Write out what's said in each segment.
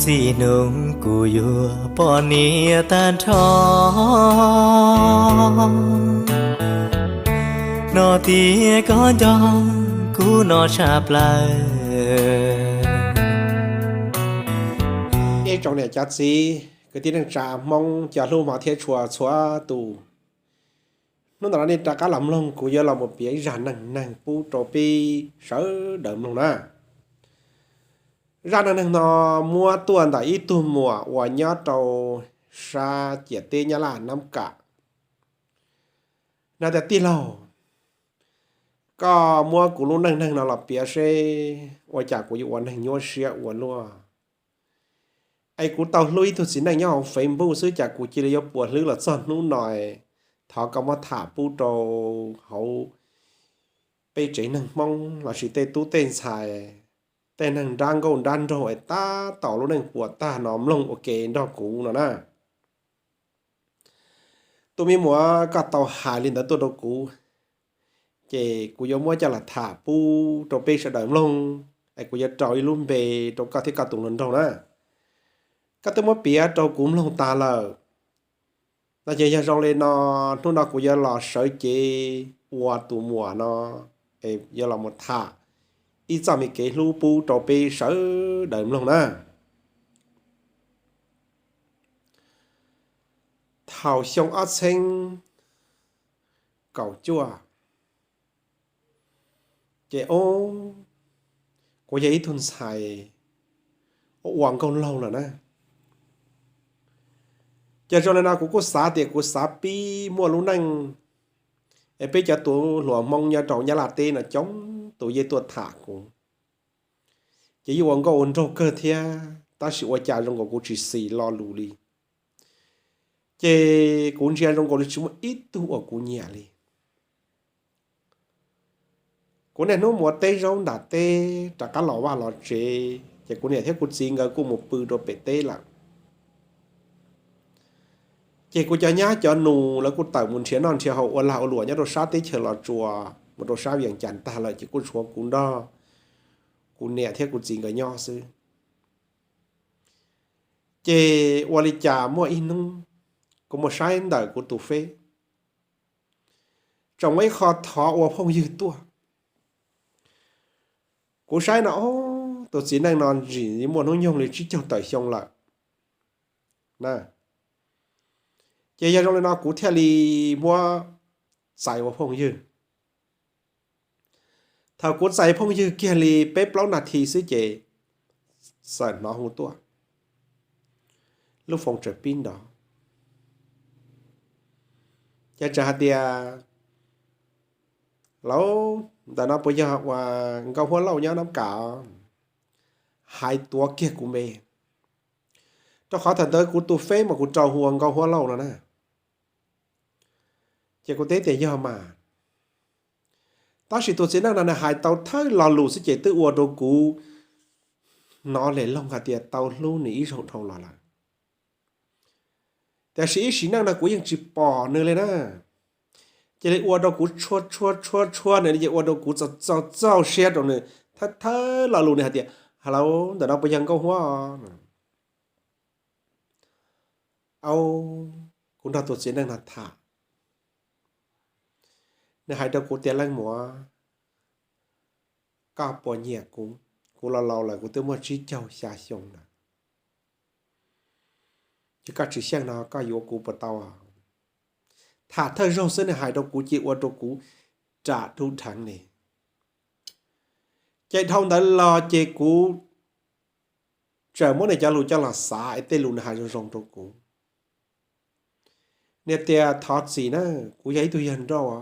Txij hnub kuv yuav poj niam tag nrho, no tias koj nco kuv no tshaj plaws. Ib tsoom niam cov txiv kwv tij neej tsa Hmoob cov hlub hmov thiab tshua txhua tus, hnub ntawm no nej rov qab los mloog kuv yuav los mus piav ib zaj neeg neeg pub rau peb sawv daws mloog na. Zaj neeg neeg no muab tuaj ntawm ib tug muam uas nyob rau sab ciam teb Nyab Laj Nab Kam. Nws tias, tij laug, koj muab kuv lub neej neeg no los piav seb ua cas kuv yuav ua neeg nyuaj siab ua luaj. Es kuv tau hlub ib tug txiv neej nyob hauv Facebook xwb cas kuv cia li yuav puas hlwb los txog hnub no. Thov koj muab tham pub rau hauv peb tsev neeg Hmoob lossis tej tub tej ntxhais, tej neeg nrab nkauj nrab nraug es tab tom lub neej puas tag no mloog ua ke nrog kuv no na. Tub me muam, koj tau hais li ntawd tuaj rau kuv, ces kuv yuav muab coj los tham pub rau peb sawv daws mloog, es kuv yuav rau ib lub npe rau koj thiab koj tus hluas nraug na. Koj twb muab piav rau kuv mloog tas lawm, no ces yog zoo li no, hnub no kuv yuav los sawv cev ua tus muam no, es yuav los mus tham ib txoj me kev hlub pub rau peb sawv daws mloog na. Thaum xyoo ob txheeb kaum cuaj, ces o, kuv yog ib tug ntxhais uas ua nkauj laug lawm na. Ces zoo li no kuv kuj xav tias kuv xav pib muaj lub neej, es peb cov tub hluas Hmoob nyob rau Nyab Laj teb no coob tus yeej tuaj tham kuv, ces yeej ua nkauj ua nraug kawg thiab, tab sis ua cas zoo nkaus kuv tsis xis lo lus li. Ces kuv ntsia zoo nkaus li tsis muaj ib tug uas kuv nyiam li. Kuv niaj hnub mus ua teb zaub nram teb rov qab los vaj los tsev, ces kuv niam thiab kuv txiv nkawd kuj mus pw rau pem teb lawm. Ces kuv cov nyab cov nus lawv kuj tawm mus nrhiav noj nrhiav haus ua lag ua luam nyob rau sab teb chaws Los Tsuas mus rau sab Vias Cas tag lawm, ces kuj tshuav kuv nrog kuv niam thiab kuv txiv nkawd nyob xwb. Ces ua li cas muaj ib hnub kuv mus saib ntawm kuv tus Feb, tseem muaj ib qho thov ua phooj ywg tuaj. Kuv saib no, o, tus txiv neej no ntsim muaj hnub nyoog li tsib caug tawm xyoo lawm. Ces yog zoo li no kuv thiaj li muab txais ua phooj ywg. Thaum kuv txais phooj ywg kiag li peb plaub nas this xwb ces txawm hnov hu tuaj, lub foos tseem pib nrov. Ces txawm hais tias, lauj, ntawm no puas yog uas Nkauj Huab Lauj nyob Nab Kam? Hais tuav kiag kuv npe, rau qhov thaum ntawd kuv tus Feb mas kuv rau hu ua Nkauj Huab Lauj no na. Ces kuv teb tias yog mas. Tab sis tus txiv neej no nws hais tau thawj lo lus xwb ces twb ua rau kuv hnov hle loog hais tias tau hlub nws ib zaug dhau los lawm. Tiam sis ib sim neej no kuv yeej tsis pom nws li na. Cia li ua rau kuv tshua tshua tshua tshua nws li ces ua rau kuv txaus txaus txaus siab rau nws. Thawj thawj lo lus nws hais tias, Hello, ntawm no puas yog Nkauj Huab? Au, kuv nrog tus txiv neej no tham, nws hais rau kuv tias, Leej muam, koj puas nyiam kuv? Kuv los laus lawm, kuv twb muaj tsib caug xya xyoo lawm, ces koj tsis xyeej no koj yuav kuv puas tau? Tham thawj zaug xwb nws hais rau kuv ces ua rau kuv ram ruj dheev li. Ces dhau ntawd los ces kuv txawm muab nws cov lus coj los xav es tej lus nws hais zoo zoo rau kuv. Nws tias, Thov txim na, kuv yog ib tug yawg nrauj,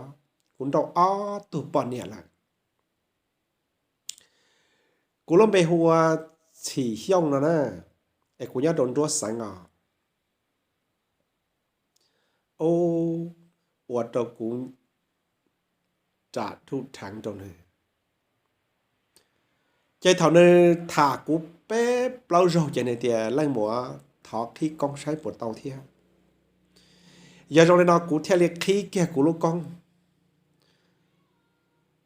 kuv nrauj ob tug poj niam lawm. Kuv lub npe hu ua Txhim Xyooj no na, es kuv nyob rau Nruab Xeev os. Ub, ua rau kuv ram ruj dheev rau nws. Ces thaum nws tham kuv peb plaub zaug ces nws tias, Leej muam, thov qhib koob saib puas tau thiab. Yog zoo li no kuv thiaj li qhib kiag kuv lub koob.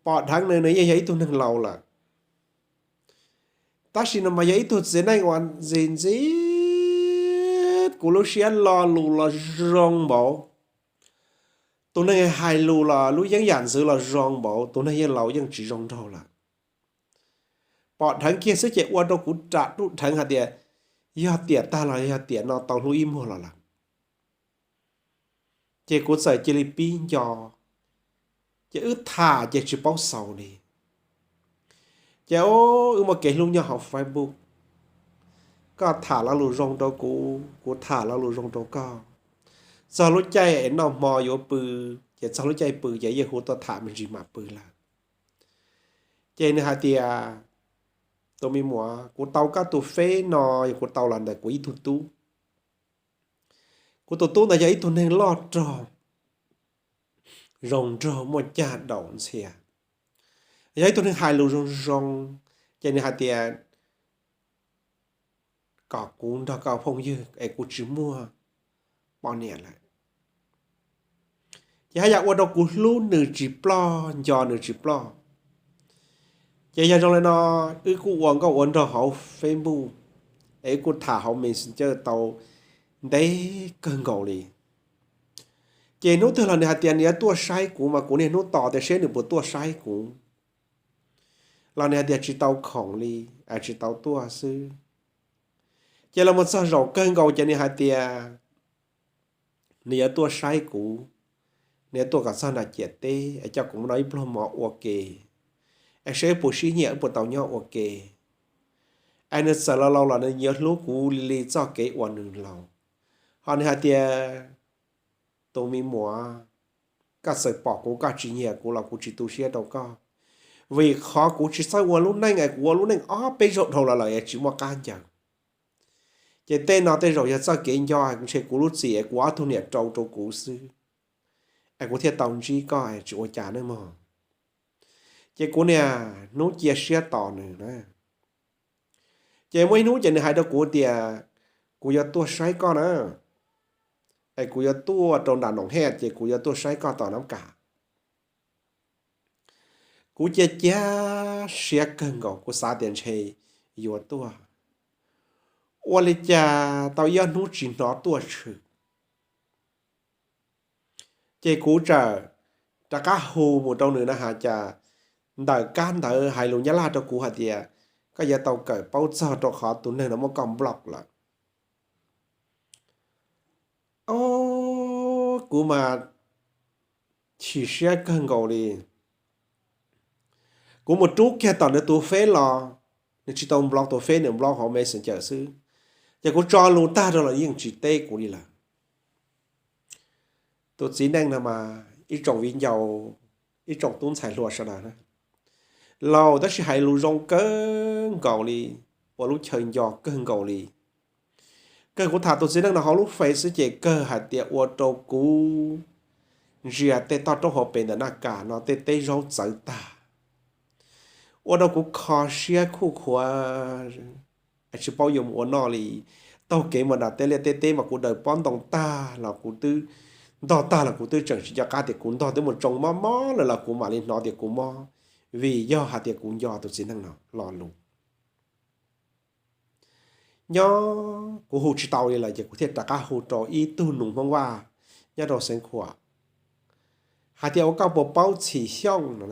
Pom dheev nws, nws yeej yog ib tug neeg laus lawm. Tab sis no mas yog ib tug txiv neej uas ntxim ntxim kuv lub siab, lo lus los zoo npaum. Tus neeg hais lus los lub yeeb yam ntxwv los zoo npaum, tus neeg yeej laus yeej tsis zoo nraug lawm. Pom dheev kiag xwb ces ua rau kuv ram ruj dheev hais tias yog tiam tag los yog tiam no tau hlub ib muag los lawm. Ces kuv txawm cia li pib nco, ces wb tham ces tsis paub xaus li. Ces wb muaj kev hlub nyob hauv Facebook, koj tham lo lus zoo rau kuv, kuv tham lo lus zoo rau koj. Txog lub caij es noj hmo yuav pw, ces txog lub caij pw ces yeej hu tuaj tham me ntsis mam pw lawm. Ces nws hais tias, tus me muam, kuv tau koj tus feb no yog kuv tau los ntawm kuv ib tug tub. Kuv tus tub ntawd yog ib tug neeg loj rog, zoo nraug, muaj cag daum ntxhias, yog ib tug neeg hais lus zoo zoo. Ces nws hais tias kom kuv nrog koj phooj ywg es kuv tsis muaj poj niam lawm. Ces haj yam ua rau kuv hlub nws tsis ploj, nco nws tsis ploj. Ces yog zoo li no, wb kuj ua nkauj ua nraug hauv Facebook, es wb kuj tham hauv Messenger tau ntev kawg nkaus li. Ces hnub twg los nws hais tias nws yuav tuaj saib kuv, mas kuv niaj hnub tos tias seb nws puas tuaj saib kuv, los nws hais tias tsis tau khoom li, tsis tau tuaj xwb. Ces los mus txog zaum kawg nkaus ces nws hais tias nws yuav tuaj saib kuv, nws yuav tuaj kom txog nram ciam teb es coj kuv mus noj ib pluag mov ua ke, es seb wb puas sib nyiam, wb puas tau nyob ua ke. Es nws txawm laus laus los nws yuav hlub kuv li li txoj kev uas nws laus. Ho nws hais tias, tus me muam, koj txawm pom kuv koj tsis nyiam kuv los kuv tsis tu siab rau koj, vim qhov kuv tsis txawj ua lub neej es kuv ua lub neej ob peb zaug dhau los lawm es tsis muaj qab ncaws. Ces tej no tej zaum yog txoj kev nco ntshe kuv lub txim es kuv ob tug niam rau rau kuv xwb, es kuv thiaj tau ntsib koj es tsis ua cas ne mog. Ces kuv niaj hnub cia siab tos nws na. Ces muaj ib hnub ces nws hais rau kuv tias, kuv yuav tuaj saib koj na, es kuv yuav tuaj rau nram Noom Hej ces kuv yuav tuaj saib koj tom Nab Kam. Kuv cia cia siab kawg nkaus, kuv xav tias ntshe yuav tuaj. Ua li cas tau ib ob hnub tsis hnov tuaj tshwm. Ces kuv txawm rov qab hu mus rau nws na has cas ntawm kab ntawv hais lus Nyab Laj rau kuv hais tias, koj yuav tau kawm paub txog rau qhov tus neeg no muab koj block lawm. Ob, kuv mas chim siab kawg nkaus li. Kuv mus rub kiag tom nws tus feb los, nws tsis tau nplob tus feb, nws nplob hauv Messenger xwb. Ces kuv tso lus tag rau los yeej tsis teb kuv li lawm. Tus txiv neej no mas ib tsoom viv ncaus, ib tsoom tub ntxhais hluas sawv daws na, laus tab sis hais lus zoo kawg nkaus li, ua lub chaw nco kawg nkaus li. Kawg kuv tham tus txiv neej no hauv lub Face xwb ces kawg hais tias ua rau kuv ntsia tej toj roob hauv pes ntawm Naj Kas no tej teb zaub txawv tag, ua rau kuv kho siab khuj khuav, tsis paub yuav mus ua noj li. Taug kev mus nram tej liaj tej teb mas kuv daws pob ntoo tag los kuv twb ntog tag los kuv twb tseem tsis nco qab tias kuv ntog twb mus tsoo mob mob lawm los kuv mam li hnov tias kuv mob, vim yog hais tias kuv nco tus txiv neej no lo lus. Nyob kuv hu tsis tau li lawm ces kuv thiaj rov qab hu rau ib tug nus Hmoob Vaj nyob rau Xeev Khuam hais tias, ua koj puas paub Txhim Xyooj no?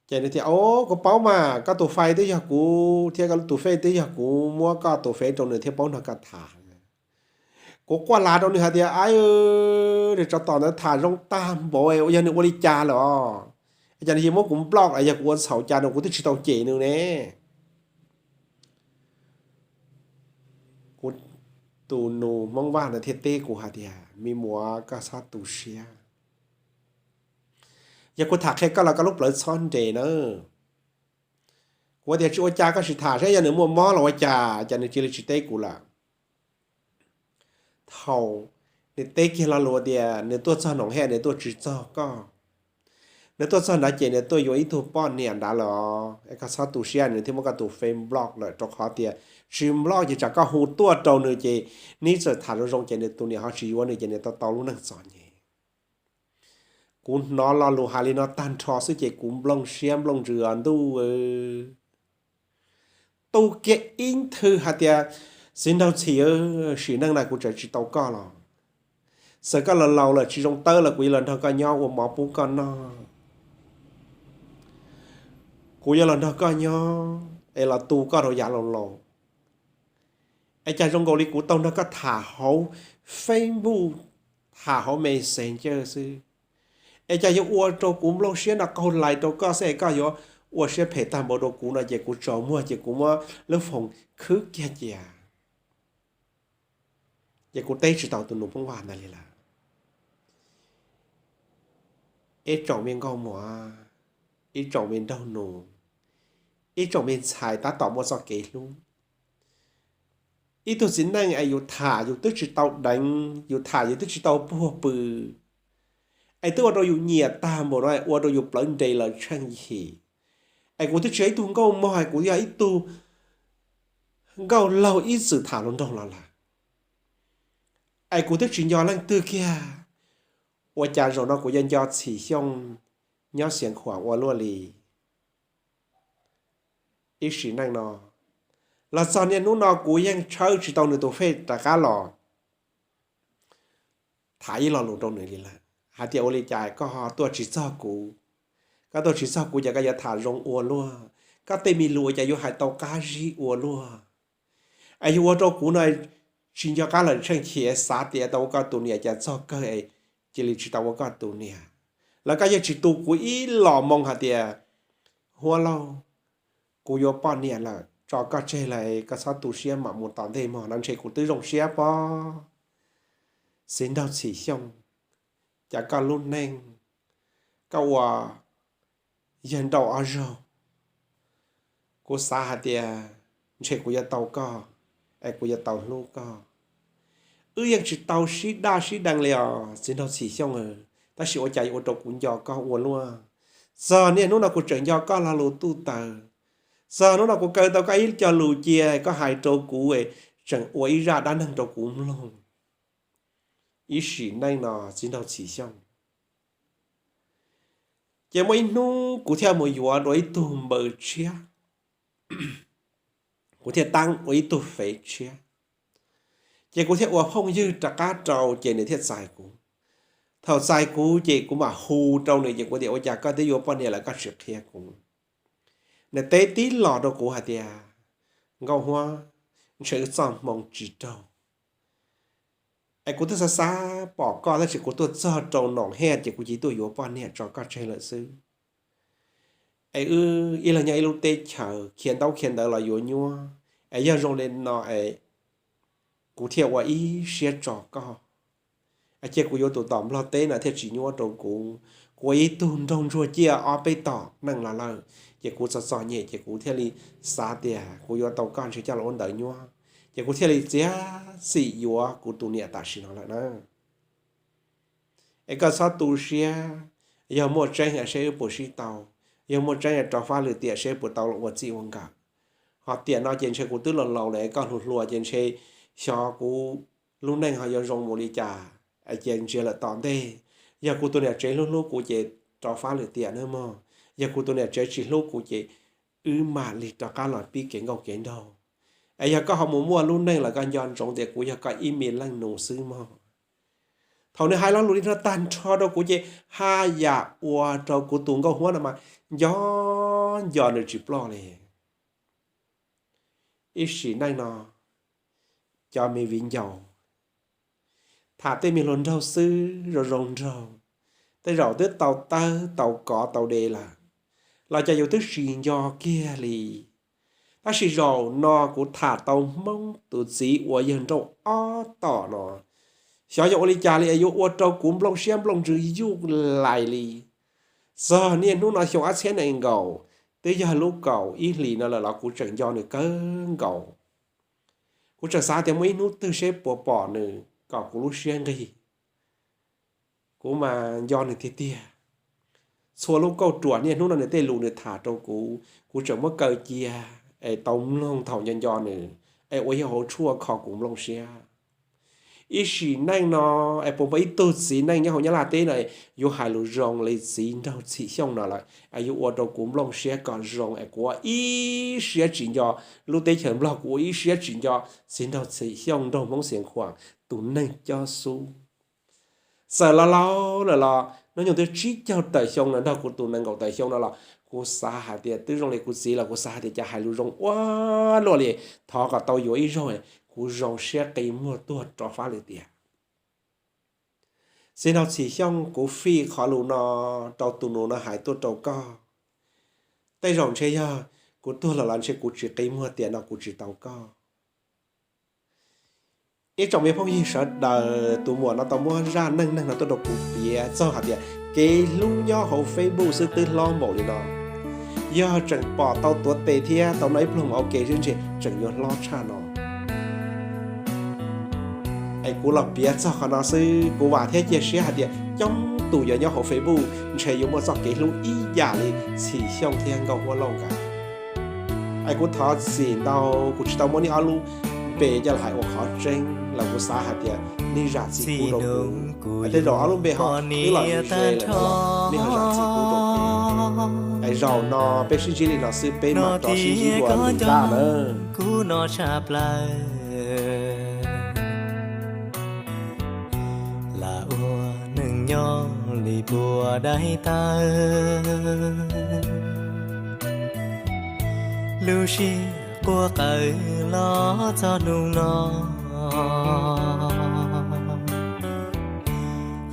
Ces nws tias, o, kuv paub mas, koj tus Face twb yog kuv thiab, koj tus Face twb yog kuv muab koj tus Face rau nws thiab paub nrog koj tham. Kuv quaj lav rau nws hais tias, a, nws tsov tom ntawd tham zoo tag npaum, ua yog nws ua li cas lawm os? Cas nws cia muab kuv block los yog kuv ua txhaum cas no kuv twb tsis tau cem nws ne. Kuv tus nus Hmoob Vaj ntawd thiaj teb kuv hais tias, me muam, koj txhob tu siab. Yog kuv tham qhia koj los koj lub plawv txhob nres nawb. Kuv tias tsis ua cas, koj sim tham saib yog nws muaj mob los ua cas, ces nws cia li tsis teb kuv lawm. Thaum nws teb kiag lo lus tias nws tuaj txog Noom Hej, nws tuaj tsis txog koj, nws tuaj txog nrad ces nws tuaj yuav ib tug poj niam nrad lawm os, es koj txhob tu siab, nws thiaj muab koj tus Face block lawm, rau qhov tias tsis block ces tsam koj hu tuaj rau nws ces neb txawm tham zoo zoo ces nws tus niam ho tsis yuav nws ces nws tau tau lub neej txom nyem. Kuv hnov lo lus hais li no tag nrho xwb ces kuv nplooj siab nplooj ntsws os ntuj. tu kiag ib nthwv hais tias, Txiv nraug Txhim, sim neej no kuv tseem tsis tau koj los, txawm koj los laus lawm tsis zoo tawb los kuv yuav los nrog koj nyob ua mov pub koj noj, kuv yuav los nrog koj nyob es los tu koj rau yav laus laus. Es cas zoo nkaus li kuv tau nrog koj tham hauv Facebook, tham hauv Messenger xwb, es cas yuav ua rau kuv nplooj siab no qaug lais rau koj xwb es koj yuav ua siab phem tag npaum rau kuv no ces kuv tsaus muag ces kuv muab lub foos khwb kiag cia. Ces kuv teb tsis tau tus nus Phooj Vaj ntawd li lawm. Ib tsoom me nkauj muam, ib tsoom me nraug nus, ib tsoom me ntxhais tab tom muaj txoj kev hlub, ib tug txiv neej es yus tham yus twb tsis tau deev, yus tham yus twb tsis tau puag pw, es twb ua rau yus nyiam tag npaum no, ua rau yus plawv nres lawm tsheej yim. Es kuv twb tsis yog ib tug nkauj mog, kuv yog ib tug nkauj laug ib txwm tham hluas nraug los lawm, es kuv twb tsis nco leej twg kiag. Ua cas zaum no kuv yuav nco Txhim Xyooj nyob Xiav Khuam ua luaj li? Ib sim neej no, los txog niaj hnub no kuv yeej tshawb tsis tau nws tus fej rov qab los tham ib lo lus rau nws li lawm hais tias ua li cas koj tuaj tsis txog kuv, koj tuaj tsis txog kuv ces koj yuav tham zoo ua luaj, koj tej me lus ua cas yuav hais tau qab zib ua luaj. Es yuav ua rau kuv no tsis nco qab lawm tsheej chim, xav tias tau ua koj tus niam cas txog kawg es cia li tsis tau ua koj tus niam. Los koj yeej tsis tu kuv ib los moo hais tias, Huab Lauj, kuv yuav poj niam lawm, tso koj tseg lawm, koj txhob tu siab mam mus tom ntej mog, no ntshe kuv twb zoo siab pob. Txiv nraug Txhim Xyooj, cas koj lub neej koj ua yawg nrauj ob zaug. Kuv xav hais tias ntshe kuv yuav tau koj, es kuv yuav tau hlub koj. Wb yeej tsis tau sib daj sib deev li os txiv nraug Txhim Xyooj, tab sis ua cas yuav ua rau kuv nco koj ua luaj. Txog niaj hnub no kuv tseem nco koj lo lus tuj taws. Txog hnub no kuv kaw tau koj ib co lus cia koj hais rau kuv, tseem ua ib zaj dab neeg rau kuv mloog. Ib sim neej no txiv nraug Txhim Xyooj, ces muaj ib hnub kuv thiaj mus yuav dua ib tug npawg tshiab, kuv thiaj tab ua ib tug fev tshiab. Ces kuv thiaj ua phooj ywg rov qab rau ces nws thiaj txais kuv. Thaum txais kuv ces kuv mam hu rau nws ces kuv tias, Ua cas koj twb yuav poj niam lawm koj tsis qhia kuv? Nws teb tib los rau kuv hais tias, Nkauj Huab, ntshe wb txoj hmoo tsis raug. Es kuv twb xav xav pom koj tab sis kuv tuaj txog rau Noom Hej ces kuv cia li tuaj yuav poj niam tso koj tseg lawm xwb. Es wb ib leeg nyob ib lub teb chaws khiav ntaub khiav ntawv los yuav nyuaj, es yog zoo li no es kuv thiaj ua ib siab tso koj. Es cia kuv yuav tus tom Nplog teb no thiaj tsis nyuaj rau kuv. Kuv ua ib tug nraug ntsuag ciaj ob peb tom neej los lawm, ces kuv txom txom nyem ces kuv thiaj li xav tias kuv yuav tau koj ntshe coj los ua ntawv nyuaj, ces kuv thiaj li txiav txim yuav kuv tus niam tam sim no lawm na. Es koj txhob tu siab, yog muaj tseeb seb wb puas sib tau, yog muaj tseeb rov fab lwm tiam seb puas tau los ua txij ua nkawm. Ho tiam no ces ntshe kuv twb laus laus lawm, koj hluas hluas ces ntshe xyov kuv lub neej ho yuav zoo mus li cas, ces ntsia lawm tom ntej. Yog kuv tus niam tsev hlub hlub kuv ces rov fab lwm tiam nawb mog. Yog kuv tus niam tsev tsis hlub kuv ces wb mam li rov qab los pib kev nkauj kev nraug. Es yog koj ho mus muaj lub neej lawm koj nco ntsoov tias kuv yog koj ib me leej nus xwb mog. Thaum nws hais lo lus li no tag nrho rau kuv ces haj yam ua rau kuv tus Nkauj Huab no mas nco nco nws tsis ploj li. Ib sim neej no cov me viv ncaus tham tej me hluas nraug xwb zoo zoo nraug, tej zaum twb tau tawb tau kov tau de lawm, los cas yus twb tsis nco kiag li. Tab sis zaum no kuv tham tau Hmoob tus txiv uas yawg nrauj ob tom no, xyov yog ua li cas li es yuav ua rau kuv nplooj siab nplooj ntsws yuj lais li. Txog niaj hnub no xyoo ob txhiab nees nkaum, twb yog lub kaum ib hlis no lawm los kuv tseem nco nws kawg nkaus. Kuv tseem xav tias muaj ib hnub twg seb puas pom nws kom kuv lub siab nqig. Kuv mas nco nws tiag tiag. Txhua lub kauj ruam niaj hnub no nws tej lus nws tham rau kuv, kuv tseem muab kaw cia es tau mloog thaum nco nco nws, es ua ib hauv tshuaj kho kuv nplooj siab. Ib sim neej no es puas muaj ib tug txiv neej nyob hauv Nyab Laj teb no yuav hais lus zoo li txiv nraug Txhim Xyooj no lawm es yuav ua rau kuv nplooj siab kom zoo es kuv ua ib siab tsis nco lub teb chaws Nplog, kuv ua ib siab tsis nco txiv nraug Txhim Xyooj nraug Hmoob Xiav Khuam tus neeg cob xub. Txawm laus laus lawm los hnub nyoog twb tsib caug tawm xyoo no nrog kuv tus nees nkaum tawm xyoo no los kuv xav hais tias twb zoo li kuv txiv los kuv xav hais tias cas hais lus zoo ua luaj li. Thov kom tau yuav ib zaug kuv zoo siab qi muag tuag rov fab lwm tiam. Txiv nraug Txhim Xyooj, kuv fij qhov lus no rau tus nus no hais tuaj rau koj. Tej zaum ntshe yog kuv tuag lawm los ntshe kuv tsis qi muag tiam no kuv tsis tau koj. Ib tsoom me phooj ywg sawv daws, tus muam no tau muab zaj neej neeg no tuaj rau kuv piav txog hais tias kev hlub nyob hauv Facebook xwb twb hlob npaum li no. Yog tseem pom tau tuav tes thiab tau noj ib pluag mov ua ke xwb ntshe tseem yuav hlob tshaj no. Es kuv los piav txog qhov no xwb, kuv vam thiab cia siab hais tias coob tus yuav nyob hauv Facebook ntshe yuav muaj txoj kev hlub ib yam li Txhim Xyooj thiab Nkauj Huab Lauj nkawd. Es kuv thov txim ntau, kuv tsis tau muab nej ob lub npe coj los hais ua qhov tseeb los kuv xav hais tias nej zam txim pub rau kuv. Tej zaum ob lub npe ho twb los ze ze lawm no los nej ho zam txim pub rau kuv. Es zaum no peb sib ntsib li no xwb, peb mam rov sib ntsib dua lwm zaj nawb. Kuv no tshaj plaws lam ua neej nyob li puas dai taw, lub siab quaj qawv los txog hnub no.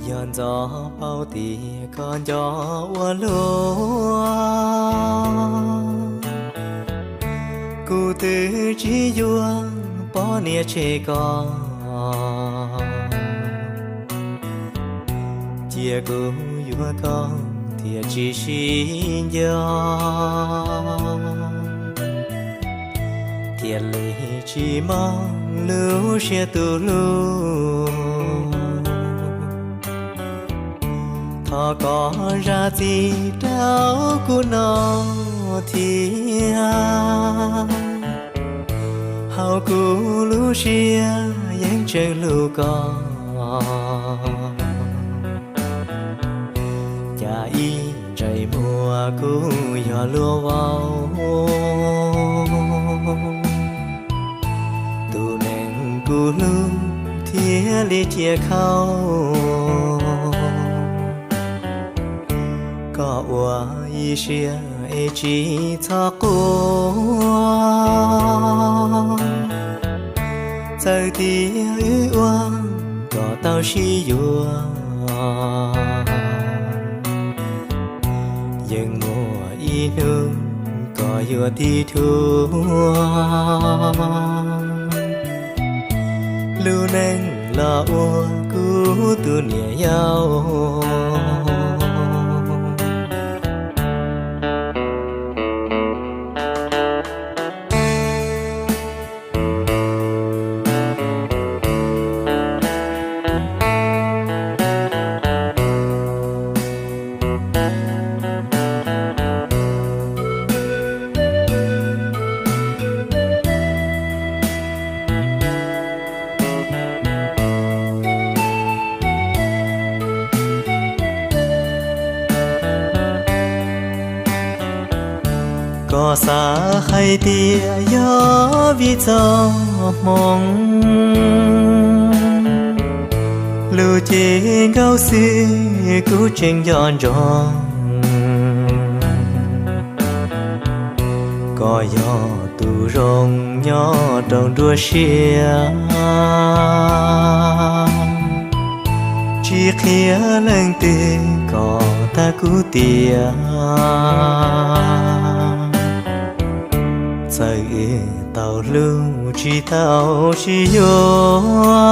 Yog ntxov paub tias koj nco ua luaj, kuv twb tsis yuav poj niam tseg koj, cia kuv yuav koj thiaj tsis sib nco, thiaj li tsis mob lub siab tus hlub. Thov koj zam txim rau kuv no thiab, hauv kuv lub siab yeej tseem hlub koj. Cas ib ntsais muag kuv yog luag vau, tus neeg kuv hlub thiaj li cia khau. Koj ua ib siab es tsis txhob quaj, txawm tias wb ua kom tau sib yuav, yeej muaj ib hnub koj yuav tig dhuav lub neej los ua kuv tus niam yau. Koj xav hais tias yog vim txoj hmoo, lub cev nkaus xwb kuv tseem nco ntsoov. Koj yog tus zoo nyob rau nruab siab, tsis qhia leej twg kom tag kuv tiam. Txawm wb tau hlub tsis tau sib yuav,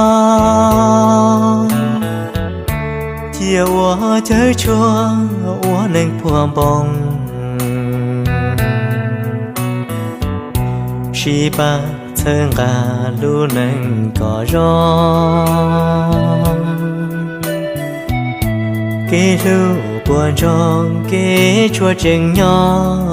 cia ua cawv tshuaj ua neeg puag npoo, sib pab txhawb nqa lub neej kom zoo. Kev hlub puas ntsoog kev tshuav tseem nyob,